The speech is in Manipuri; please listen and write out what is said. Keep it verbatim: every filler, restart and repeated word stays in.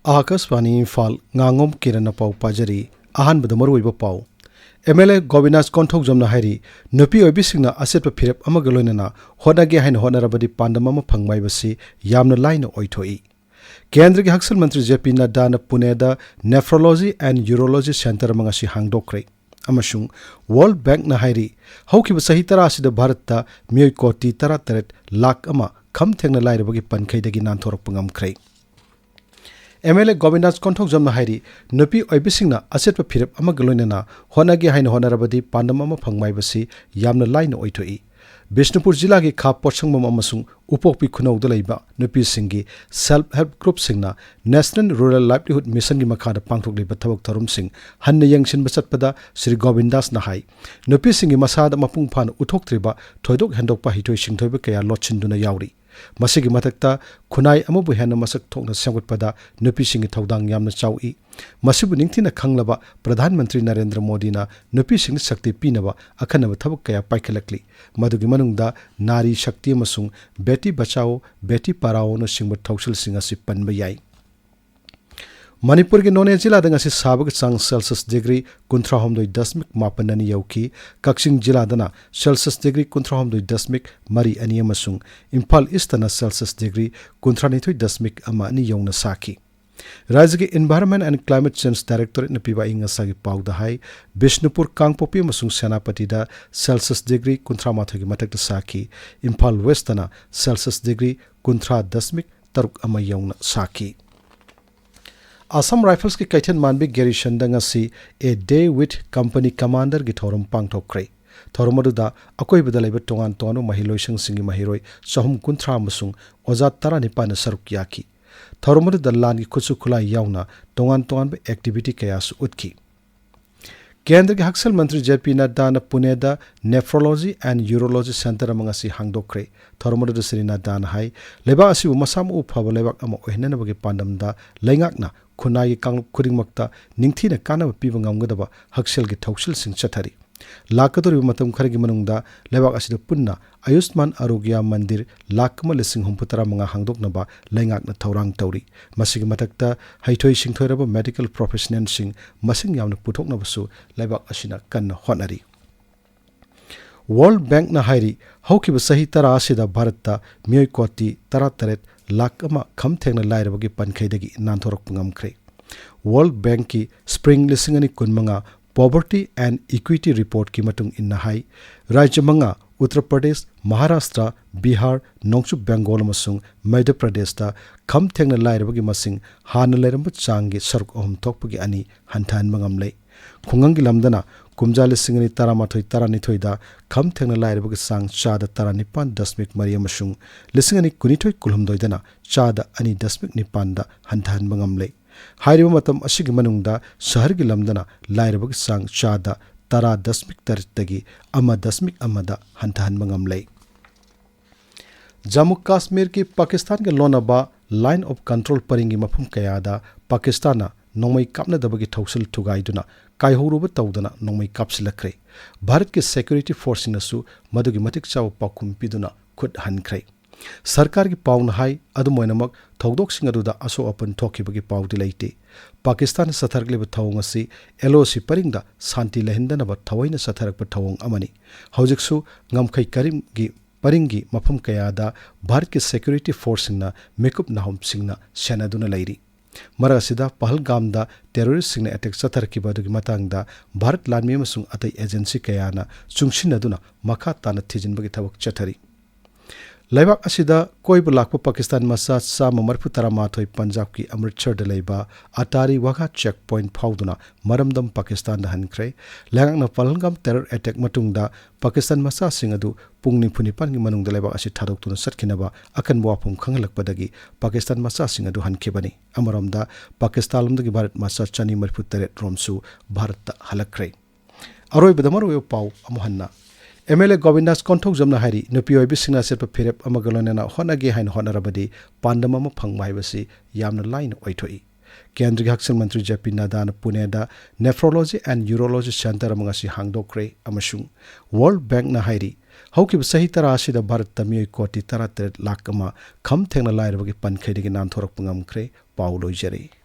ꯑꯥꯀꯥꯁꯕꯥꯅꯤ ꯏꯝꯐꯥꯜ, ꯉꯥꯉꯣꯝ ꯀꯤꯔꯟꯅ ꯄꯥꯎ ꯄꯥꯖꯔꯤ꯫ ꯑꯍꯥꯟꯕꯗ ꯃꯔꯨꯑꯣꯏꯕ ꯄꯥꯎ꯫ ꯑꯦꯝ ꯑꯦꯜ ꯑꯦ ꯒꯣꯕꯤꯟꯗꯥꯁ ꯀꯣꯟꯊꯧꯖꯝꯅ ꯍꯥꯏꯔꯤ, ꯅꯨꯄꯤ ꯑꯣꯏꯕꯤꯁꯤꯡꯅ ꯑꯆꯦꯠꯄ ꯐꯤꯔꯦꯞ ꯑꯃꯒ ꯂꯣꯏꯅꯅ ꯍꯣꯠꯅꯒꯦ ꯍꯥꯏꯅ ꯍꯣꯠꯅꯔꯕꯗꯤ ꯄꯥꯟꯗꯝ ꯑꯃ ꯐꯪꯕ ꯍꯥꯏꯕꯁꯤ ꯌꯥꯝꯅ ꯂꯥꯏꯅ ꯑꯣꯏꯊꯣꯛꯏ꯫ ꯀꯦꯟꯗ꯭ꯔꯒꯤ ꯍꯛꯁꯦꯜ ꯃꯟꯇ꯭ꯔꯤ ꯖꯦ ꯄꯤ ꯅꯗ꯭ꯗꯥꯅ ꯄꯨꯅꯦꯗ Nephrology and Urology Centre ꯑꯃ ꯉꯁꯤ ꯍꯥꯡꯗꯣꯛꯈ꯭ꯔꯦ ꯑꯃꯁꯨꯡ World Bankꯅ ꯍꯥꯏꯔꯤ, ꯍꯧꯈꯤꯕ ꯆꯍꯤ ꯇꯔꯥ ꯑꯁꯤꯗ ꯚꯥꯔꯠꯇ ꯃꯤꯑꯣꯏ ꯀꯣꯇꯤ ꯇꯔꯥꯇꯔꯦꯠ ꯂꯥꯈ ꯑꯃ ꯈꯝ ꯊꯦꯡꯅ ꯂꯥꯏꯔꯕꯒꯤ ꯄꯟꯈꯩꯗꯒꯤ ꯅꯥꯟꯊꯣꯔꯛꯄ ꯉꯝꯈ꯭ꯔꯦ꯫ ꯑꯦꯝ ꯑꯦꯜ ꯑꯦ ꯒꯣꯕꯤꯟꯗꯥꯁ ꯀꯣꯟꯊꯧꯖꯝꯅ ꯍꯥꯏꯔꯤ, ꯅꯨꯄꯤ ꯑꯣꯏꯕꯤꯁꯤꯡꯅ ꯑꯆꯦꯠꯄ ꯐꯤꯔꯦꯞ ꯑꯃꯒ ꯂꯣꯏꯅꯅ ꯍꯣꯠꯅꯒꯦ ꯍꯥꯏꯅ ꯍꯣꯠꯅꯔꯕꯗꯤ ꯄꯥꯟꯗꯝ ꯑꯃ ꯐꯪꯕ ꯍꯥꯏꯕꯁꯤ ꯌꯥꯝꯅ ꯂꯥꯏꯅ ꯑꯣꯏꯊꯣꯛꯏ꯫ ꯕꯤꯁꯅꯨꯄꯨꯔ ꯖꯤꯂꯥꯒꯤ ꯈꯥ ꯄꯣꯠꯁꯪꯕꯝ ꯑꯃꯁꯨꯡ ꯎꯄꯣꯛꯄꯤ ꯈꯨꯅꯧꯗ ꯂꯩꯕ ꯅꯨꯄꯤꯁꯤꯡꯒꯤ Self Help Groupꯁꯤꯡꯅ National Rural Livelihood Missionꯒꯤ ꯃꯈꯥꯗ ꯄꯥꯡꯊꯣꯛꯂꯤꯕ ꯊꯕꯛ ꯊꯧꯔꯝꯁꯤꯡ ꯍꯟꯅ ꯌꯦꯡꯁꯤꯟꯕ ꯆꯠꯄꯗ ꯁ꯭ꯔꯤ ꯒꯣꯕꯤꯟꯗꯥꯁꯅ ꯍꯥꯏ, ꯅꯨꯄꯤꯁꯤꯡꯒꯤ ꯃꯁꯥꯗ ꯃꯄꯨꯡ ꯐꯥꯅ ꯎꯠꯊꯣꯛꯇ꯭ꯔꯤꯕ ꯊꯣꯏꯗꯣꯛ ꯍꯦꯟꯗꯣꯛꯄ ꯍꯩꯊꯣꯏ ꯁꯤꯡꯊꯣꯏꯕ ꯀꯌꯥ ꯂꯣꯠꯁꯤꯟꯗꯨꯅ ꯌꯥꯎꯔꯤ꯫ ꯃꯁꯤꯒꯤ ꯃꯊꯛꯇ ꯈꯨꯟꯅꯥꯏ ꯑꯃꯕꯨ ꯍꯦꯟꯅ ꯃꯁꯛ ꯊꯣꯛꯅ ꯁꯦꯝꯒꯠꯄꯗ ꯅꯨꯄꯤꯁꯤꯡꯒꯤ ꯊꯧꯗꯥꯡ ꯌꯥꯝꯅ ꯆꯥꯎꯏ꯫ ꯃꯁꯤꯕꯨ ꯅꯤꯡꯊꯤꯅ ꯈꯪꯂꯕ ꯄ꯭ꯔꯙꯥꯟ ꯃꯟꯇ꯭ꯔꯤ ꯅꯔꯦꯟꯗ꯭ꯔ ꯃꯣꯗꯤꯅ ꯅꯨꯄꯤꯁꯤꯡꯗ ꯁꯛꯇꯤ ꯄꯤꯅꯕ ꯑꯈꯟꯅꯕ ꯊꯕꯛ ꯀꯌꯥ ꯄꯥꯏꯈꯠꯂꯛꯂꯤ꯫ ꯃꯗꯨꯒꯤ ꯃꯅꯨꯡꯗ ꯅꯥꯔꯤ ꯁꯛꯇꯤ ꯑꯃꯁꯨꯡ ꯕꯦꯇꯤ ꯕꯆꯥꯑꯣ, ꯕꯦꯇꯤ ꯄꯔꯥꯑꯣꯅꯆꯤꯡꯕ ꯊꯧꯁꯤꯜꯁꯤꯡ ꯑꯁꯤ ꯄꯟꯕ ꯌꯥꯏ꯫ ꯃꯅꯤꯄꯨꯔꯒꯤ ꯅꯣꯅꯦ ꯖꯤꯂꯥꯗ ꯉꯁꯤ ꯁꯥꯕꯒꯤ ꯆꯥꯡ ꯁꯦꯜꯁꯤꯌꯁ ꯗꯤꯒ꯭ꯔꯤ ꯀꯨꯟꯊ꯭ꯔꯥꯍꯨꯝꯗꯣꯏ ꯗꯁꯃꯤꯛ ꯃꯥꯄꯟ ꯑꯅꯤ ꯌꯧꯈꯤ꯫ ꯀꯛꯆꯤꯡ ꯖꯤꯂꯥꯗꯅ ꯁꯦꯜꯁꯤꯌꯁ ꯗꯤꯒ꯭ꯔꯤ ꯀꯨꯟꯊ꯭ꯔꯥꯍꯨꯝꯗꯣꯏ ꯗꯁꯃꯤꯛ ꯃꯔꯤ ꯑꯅꯤ ꯑꯃꯁꯨꯡ ꯏꯝꯐꯥꯜ ꯏꯁꯇꯅ ꯁꯦꯜꯁꯤꯌꯁ ꯗꯤꯒ꯭ꯔꯤ ꯀꯨꯟꯊ꯭ꯔꯥꯅꯤꯊꯣꯏ ꯗꯁꯃꯤꯛ ꯑꯃ ꯑꯅꯤ ꯌꯧꯅ ꯁꯥꯈꯤ꯫ ꯔꯥꯖ꯭ꯌꯒꯤ Environment and Climate Change Directorateꯅ ꯄꯤꯕ ꯑꯏꯪ ꯑꯁꯥꯒꯤ ꯄꯥꯎꯗ ꯍꯥꯏ, ꯕꯤꯁꯅꯨꯄꯨꯔ, ꯀꯥꯡꯄꯣꯛꯄꯤ ꯑꯃꯁꯨꯡ ꯁꯦꯅꯥꯄꯇꯤꯗ ꯁꯦꯜꯁꯤꯌꯁ ꯗꯤꯒ꯭ꯔꯤ ꯀꯨꯟꯊ꯭ꯔꯥꯃꯥꯊꯣꯏꯒꯤ ꯃꯊꯛꯇ ꯁꯥꯈꯤ꯫ ꯏꯝꯐꯥꯜ ꯋꯦꯁꯇꯅ ꯁꯦꯜꯁꯤꯌꯁ ꯗꯤꯒ꯭ꯔꯤ ꯀꯨꯟꯊ꯭ꯔꯥ ꯗꯁꯃꯤꯛ ꯇꯔꯨꯛ ꯑꯃ ꯌꯧꯅ ꯁꯥꯈꯤ꯫ ꯑꯁꯥꯝ ꯔꯥꯏꯐꯜꯁꯀꯤ ꯀꯩꯊꯦꯜ ꯃꯥꯟꯕꯤ ꯒꯦꯔꯤꯁꯟꯗ ꯉꯁꯤ A Day with Company Commanderꯒꯤ ꯊꯧꯔꯝ ꯄꯥꯡꯊꯣꯛꯈ꯭ꯔꯦ꯫ ꯊꯧꯔꯝ ꯑꯗꯨꯗ ꯑꯀꯣꯏꯕꯗ ꯂꯩꯕ ꯇꯣꯉꯥꯟ ꯇꯣꯉꯥꯟꯕ ꯃꯍꯩꯂꯣꯏꯁꯪꯁꯤꯡꯒꯤ ꯃꯍꯩꯔꯣꯏ ꯆꯍꯨꯝ ꯀꯨꯟꯊ꯭ꯔꯥ ꯑꯃꯁꯨꯡ ꯑꯣꯖꯥ ꯇꯔꯥꯅꯤꯄꯥꯟꯅ ꯁꯔꯨꯛ ꯌꯥꯈꯤ꯫ ꯊꯧꯔꯝ ꯑꯗꯨꯗ ꯂꯥꯟꯒꯤ ꯈꯨꯠꯁꯨ ꯈꯨꯠꯂꯥꯏ ꯌꯥꯎꯅ ꯇꯣꯉꯥꯟ ꯇꯣꯉꯥꯟꯕ activity ꯀꯌꯥꯁꯨ ꯎꯠꯈꯤ꯫ ꯀꯦꯟꯗ꯭ꯔꯒꯤ ꯍꯛꯁꯦꯜ ꯃꯟꯇ꯭ꯔꯤ ꯖꯦ ꯄꯤ ꯅꯗ꯭ꯗꯥꯅ ꯄꯨꯅꯦꯗ Nephrology and Urology Centre ꯑꯃ ꯉꯁꯤ ꯍꯥꯡꯗꯣꯛꯈ꯭ꯔꯦ꯫ ꯊꯧꯔꯝ ꯑꯗꯨꯗ ꯁ꯭ꯔꯤ ꯅꯗ꯭ꯗꯥꯅ ꯍꯥꯏ, ꯂꯩꯕꯥꯛ ꯑꯁꯤꯕꯨ ꯃꯁꯥ ꯃꯎ ꯐꯕ ꯂꯩꯕꯥꯛ ꯑꯃ ꯑꯣꯏꯍꯟꯅꯅꯕꯒꯤ ꯄꯥꯟꯗꯝꯗ ꯂꯩꯉꯥꯛꯅ ꯈꯨꯟꯅꯥꯏꯒꯤ ꯀꯥꯡꯂꯨꯞ ꯈꯨꯗꯤꯡꯃꯛꯇ ꯅꯤꯡꯊꯤꯅ ꯀꯥꯟꯅꯕ ꯄꯤꯕ ꯉꯝꯒꯗꯕ ꯍꯛꯁꯦꯜꯒꯤ ꯊꯧꯁꯤꯜꯁꯤꯡ ꯆꯠꯊꯔꯤ꯫ ꯂꯥꯛꯀꯗꯧꯔꯤꯕ ꯃꯇꯝ ꯈꯔꯒꯤ ꯃꯅꯨꯡꯗ ꯂꯩꯕꯥꯛ ꯑꯁꯤꯗ ꯄꯨꯟꯅ ꯑꯌꯨꯁꯃꯥꯟ ꯑꯥꯔꯣꯒ꯭ꯌ ꯃꯟꯗꯤꯔ ꯂꯥꯛ ꯑꯃ ꯂꯤꯁꯤꯡ ꯍꯨꯝꯐꯨ ꯇꯔꯥ ꯃꯉꯥ ꯍꯥꯡꯗꯣꯛꯅꯕ ꯂꯩꯉꯥꯛꯅ ꯊꯧꯔꯥꯡ ꯇꯧꯔꯤ꯫ ꯃꯁꯤꯒꯤ ꯃꯊꯛꯇ ꯍꯩꯊꯣꯏ ꯁꯤꯡꯊꯣꯏꯔꯕ ꯃꯦꯗꯤꯀꯦꯜ ꯄ꯭ꯔꯣꯐꯦꯁꯅꯦꯜꯁꯤꯡ ꯃꯁꯤꯡ ꯌꯥꯝꯅ ꯄꯨꯊꯣꯛꯅꯕꯁꯨ ꯂꯩꯕꯥꯛ ꯑꯁꯤꯅ ꯀꯟꯅ ꯍꯣꯠꯅꯔꯤ꯫ ꯋꯥꯔꯜꯗ ꯕꯦꯡꯛꯅ ꯍꯥꯏꯔꯤ, ꯍꯧꯈꯤꯕ ꯆꯍꯤ ꯇꯔꯥ ꯑꯁꯤꯗ ꯚꯥꯔꯠꯇ ꯃꯤꯑꯣꯏ ꯀꯣꯇꯤ ꯇꯔꯥꯇꯔꯦꯠ ꯂꯥꯛ ꯑꯃ ꯈꯝ ꯊꯦꯡꯅ ꯂꯥꯏꯔꯕꯒꯤ ꯄꯟꯈꯩꯗꯒꯤ ꯅꯥꯟꯊꯣꯔꯛꯄ ꯉꯝꯈ꯭ꯔꯦ꯫ ꯋꯥꯔꯜꯗ ꯕꯦꯡꯛꯀꯤ Spring ꯂꯤꯁꯤꯡ ꯑꯅꯤ ꯀꯨꯟꯃꯉꯥ Poverty and Equity Reportꯀꯤ ꯃꯇꯨꯡ ꯏꯟꯅ ꯍꯥꯏ, ꯔꯥꯖ꯭ꯌ ꯃꯉꯥ, ꯎꯠꯇꯔ ꯄ꯭ꯔꯗꯦꯁ, ꯃꯍꯥꯔꯥꯁꯇ꯭ꯔ, ꯕꯤꯍꯥꯔ, ꯅꯣꯡꯆꯨꯞ ꯕꯦꯡꯒꯣꯜ ꯑꯃꯁꯨꯡ ꯃꯙ꯭ꯌ ꯄ꯭ꯔꯗꯦꯁꯇ ꯈꯝ ꯊꯦꯡꯅ ꯂꯥꯏꯔꯕꯒꯤ ꯃꯁꯤꯡ ꯍꯥꯟꯅ ꯂꯩꯔꯝꯕ ꯆꯥꯡꯒꯤ ꯁꯔꯨꯛ ꯑꯍꯨꯝ ꯊꯣꯛꯄꯒꯤ ꯑꯅꯤ ꯍꯟꯊꯍꯟꯕ ꯉꯝꯂꯦ꯫ ꯈꯨꯡꯒꯪꯒꯤ ꯂꯝꯗꯅ ꯀꯨꯝꯖꯥ ꯂꯤꯁꯤꯡ ꯑꯅꯤ ꯇꯔꯥꯃꯥꯊꯣꯏ ꯇꯔꯥꯅꯤꯊꯣꯏꯗ ꯈꯝ ꯊꯦꯡꯅ ꯂꯥꯏꯔꯕꯒꯤ ꯆꯥꯡ ꯆꯥꯗ ꯇꯔꯥꯅꯤꯄꯥꯟ ꯗꯁꯃꯤꯛ ꯃꯔꯤ ꯑꯃꯁꯨꯡ ꯂꯤꯁꯤꯡ ꯑꯅꯤ ꯀꯨꯟꯅꯤꯊꯣꯏ ꯀꯨꯟꯍꯨꯝꯗꯣꯏꯗꯅ ꯆꯥꯗ ꯑꯅꯤ ꯗꯁꯃꯤꯛ ꯅꯤꯄꯥꯟꯗ ꯍꯟꯊꯍꯟꯕ ꯉꯝꯂꯦ꯫ ꯍꯥꯏꯔꯤꯕ ꯃꯇꯝ ꯑꯁꯤꯒꯤ ꯃꯅꯨꯡꯗ ꯁꯍꯔꯒꯤ ꯂꯝꯗꯅ ꯂꯥꯏꯔꯕꯒꯤ ꯆꯥꯡ ꯆꯥꯗ ꯇꯔꯥ ꯗꯁꯃꯤꯛ ꯇꯔꯦꯠꯇꯒꯤ ꯑꯃ ꯗꯁꯃꯤꯛ ꯑꯃꯗ ꯍꯟꯊꯍꯟꯕ ꯉꯝꯂꯦ꯫ ꯖꯝꯃꯨ ꯀꯥꯁꯃꯤꯔꯒꯤ ꯄꯥꯀꯤꯁꯇꯥꯟꯒ ꯂꯣꯟꯅꯕ Line of Control ꯄꯔꯤꯡꯒꯤ ꯃꯐꯝ ꯀꯌꯥꯗ ꯄꯥꯀꯤꯁꯇꯥꯟꯅ ꯅꯣꯡꯃꯩ ꯀꯥꯞꯅꯗꯕꯒꯤ ꯊꯧꯁꯤꯜ ꯊꯨꯒꯥꯏꯗꯨꯅ ꯀꯥꯏꯍꯧꯔꯨꯕ ꯇꯧꯗꯅ ꯅꯣꯡꯃꯩ ꯀꯥꯞꯁꯤꯜꯂꯛꯈ꯭ꯔꯦ꯫ ꯚꯥꯔꯠꯀꯤ ꯁꯦꯀ꯭ꯌꯨꯔꯤꯇꯤ ꯐꯣꯔꯁꯁꯤꯡꯅꯁꯨ ꯃꯗꯨꯒꯤ ꯃꯇꯤꯛ ꯆꯥꯕ ꯄꯥꯎꯈꯨꯝ ꯄꯤꯗꯨꯅ ꯈꯨꯠ ꯍꯟꯈ꯭ꯔꯦ꯫ ꯁꯔꯀꯥꯔꯒꯤ ꯄꯥꯎꯅ ꯍꯥꯏ, ꯑꯗꯨꯝ ꯑꯣꯏꯅꯃꯛ ꯊꯧꯗꯣꯛꯁꯤꯡ ꯑꯗꯨꯗ ꯑꯁꯣꯛ ꯑꯄꯟ ꯊꯣꯛꯈꯤꯕꯒꯤ ꯄꯥꯎꯗꯤ ꯂꯩꯇꯦ꯫ ꯄꯥꯀꯤꯁꯇꯥꯟꯅ ꯆꯠꯊꯔꯛꯂꯤꯕ ꯊꯧꯑꯣꯡ ꯑꯁꯤ L O C ꯄꯔꯤꯡꯗ ꯁꯥꯟꯇꯤ ꯂꯩꯍꯟꯗꯅꯕ ꯊꯑꯣꯏꯅ ꯆꯠꯊꯔꯛꯄ ꯊꯧꯑꯣꯡ ꯑꯃꯅꯤ꯫ ꯍꯧꯖꯤꯛꯁꯨ ꯉꯝꯈꯩ ꯀꯔꯤꯝꯒꯤ ꯄꯔꯤꯡꯒꯤ ꯃꯐꯝ ꯀꯌꯥꯗ ꯚꯥꯔꯠꯀꯤ ꯁꯦꯀ꯭ꯌꯨꯔꯤꯇꯤ ꯐꯣꯔꯁꯁꯤꯡꯅ ꯃꯤꯀꯨꯞ ꯅꯥꯍꯨꯝꯁꯤꯡꯅ ꯁꯦꯟꯅꯗꯨꯅ ꯂꯩꯔꯤ꯫ ꯃꯔꯛ ꯑꯁꯤꯗ ꯄꯍꯜꯒꯥꯝꯗ ꯇꯦꯔꯣꯔꯤꯁꯁꯤꯡꯅ ꯑꯦꯇꯦꯛ ꯆꯠꯊꯔꯛꯈꯤꯕ ꯑꯗꯨꯒꯤ ꯃꯇꯥꯡꯗ ꯚꯥꯔꯠ ꯂꯥꯟꯃꯤ ꯑꯃꯁꯨꯡ ꯑꯇꯩ ꯑꯦꯖꯦꯟꯁꯤ ꯀꯌꯥꯅ ꯆꯨꯡꯁꯤꯟꯅꯗꯨꯅ ꯃꯈꯥ ꯇꯥꯅ ꯊꯤꯖꯤꯟꯕꯒꯤ ꯊꯕꯛ ꯆꯠꯊꯔꯤ꯫ ꯂꯩꯕꯥꯛ ꯑꯁꯤꯗ ꯀꯣꯏꯕ ꯂꯥꯛꯄ ꯄꯥꯀꯤꯁꯇꯥꯟ ꯃꯆꯥ ꯆꯥꯝꯃ ꯃꯔꯤꯐꯨ ꯇꯔꯥꯃꯥꯊꯣꯏ ꯄꯟꯖꯥꯕꯀꯤ ꯑꯃ꯭ꯔꯤꯠꯁꯔꯗ ꯂꯩꯕ ꯑꯇꯥꯔꯤ ꯋꯥꯘꯥ ꯆꯦꯛ ꯄꯣꯏꯟꯠ ꯐꯥꯎꯗꯨꯅ ꯃꯔꯝꯗꯝ ꯄꯥꯀꯤꯁꯇꯥꯟꯗ ꯍꯟꯈ꯭ꯔꯦ꯫ ꯂꯩꯉꯥꯛꯅ ꯄꯍꯜꯒꯥꯝ ꯇꯦꯔꯣꯔ ꯑꯦꯇꯦꯛ ꯃꯇꯨꯡꯗ ꯄꯥꯀꯤꯁꯇꯥꯟ ꯃꯆꯥꯁꯤꯡ ꯑꯗꯨ ꯄꯨꯡ ꯅꯤꯐꯨ ꯅꯤꯄꯥꯟꯒꯤ ꯃꯅꯨꯡꯗ ꯂꯩꯕꯥꯛ ꯑꯁꯤ ꯊꯥꯗꯣꯛꯇꯨꯅ ꯆꯠꯈꯤꯅꯕ ꯑꯀꯟꯕ ꯋꯥꯐꯝ ꯈꯪꯍꯜꯂꯛꯄꯗꯒꯤ ꯄꯥꯀꯤꯁꯇꯥꯟ ꯃꯆꯥꯁꯤꯡ ꯑꯗꯨ ꯍꯟꯈꯤꯕꯅꯤ꯫ ꯑꯃꯔꯣꯝꯗ, ꯄꯥꯀꯤꯁꯇꯥꯟ ꯂꯣꯝꯗꯒꯤ ꯚꯥꯔꯠ ꯃꯆꯥ ꯆꯅꯤ ꯃꯔꯤꯐꯨ ꯇꯔꯦꯠ ꯔꯣꯝꯁꯨ ꯚꯥꯔꯠꯇ ꯍꯜꯂꯛꯈ꯭ꯔꯦ꯫ ꯑꯔꯣꯏꯕꯗ ꯃꯔꯨꯑꯣꯏꯕ ꯄꯥꯎ ꯑꯃꯨꯛ ꯍꯟꯅ꯫ M L A ꯒꯣꯕꯤꯟꯗꯥꯁ ꯀꯣꯟꯊꯧꯖꯝꯅ ꯍꯥꯏꯔꯤ, ꯅꯨꯄꯤ ꯑꯣꯏꯕꯤꯁꯤꯡꯅ ꯁꯦꯠꯄ ꯐꯤꯔꯦꯞ ꯑꯃꯒ ꯂꯣꯏꯅꯅ ꯍꯣꯠꯅꯒꯦ ꯍꯥꯏꯅ ꯍꯣꯠꯅꯔꯕꯗꯤ ꯄꯥꯟꯗꯝ ꯑꯃ ꯐꯪꯕ ꯍꯥꯏꯕꯁꯤ ꯌꯥꯝꯅ ꯂꯥꯏꯅ ꯑꯣꯏꯊꯣꯛꯏ꯫ ꯀꯦꯟꯗ꯭ꯔꯒꯤ ꯍꯛꯁꯦꯜ ꯃꯟꯇ꯭ꯔꯤ ꯖꯦ ꯄꯤ ꯅꯗꯥꯅ ꯄꯨꯅꯦꯗ Nephrology and Urology Center ꯑꯃ ꯉꯁꯤ ꯍꯥꯡꯗꯣꯛꯈ꯭ꯔꯦ ꯑꯃꯁꯨꯡ World Bankꯅ ꯍꯥꯏꯔꯤ, ꯍꯧꯈꯤꯕ ꯆꯍꯤ ꯇꯔꯥ ꯑꯁꯤꯗ ꯚꯥꯔꯠꯇ ꯃꯤꯑꯣꯏ ꯀꯣꯇꯤ ꯇꯔꯥꯇꯔꯦꯠ ꯂꯥꯈ ꯑꯃ ꯈꯝ ꯊꯦꯡꯅ ꯂꯥꯏꯔꯕꯒꯤ ꯄꯟꯈꯩꯗꯒꯤ ꯅꯥꯟꯊꯣꯔꯛꯄ ꯉꯝꯈ꯭ꯔꯦ꯫ ꯄꯥꯎ ꯂꯣꯏꯖꯔꯦ꯫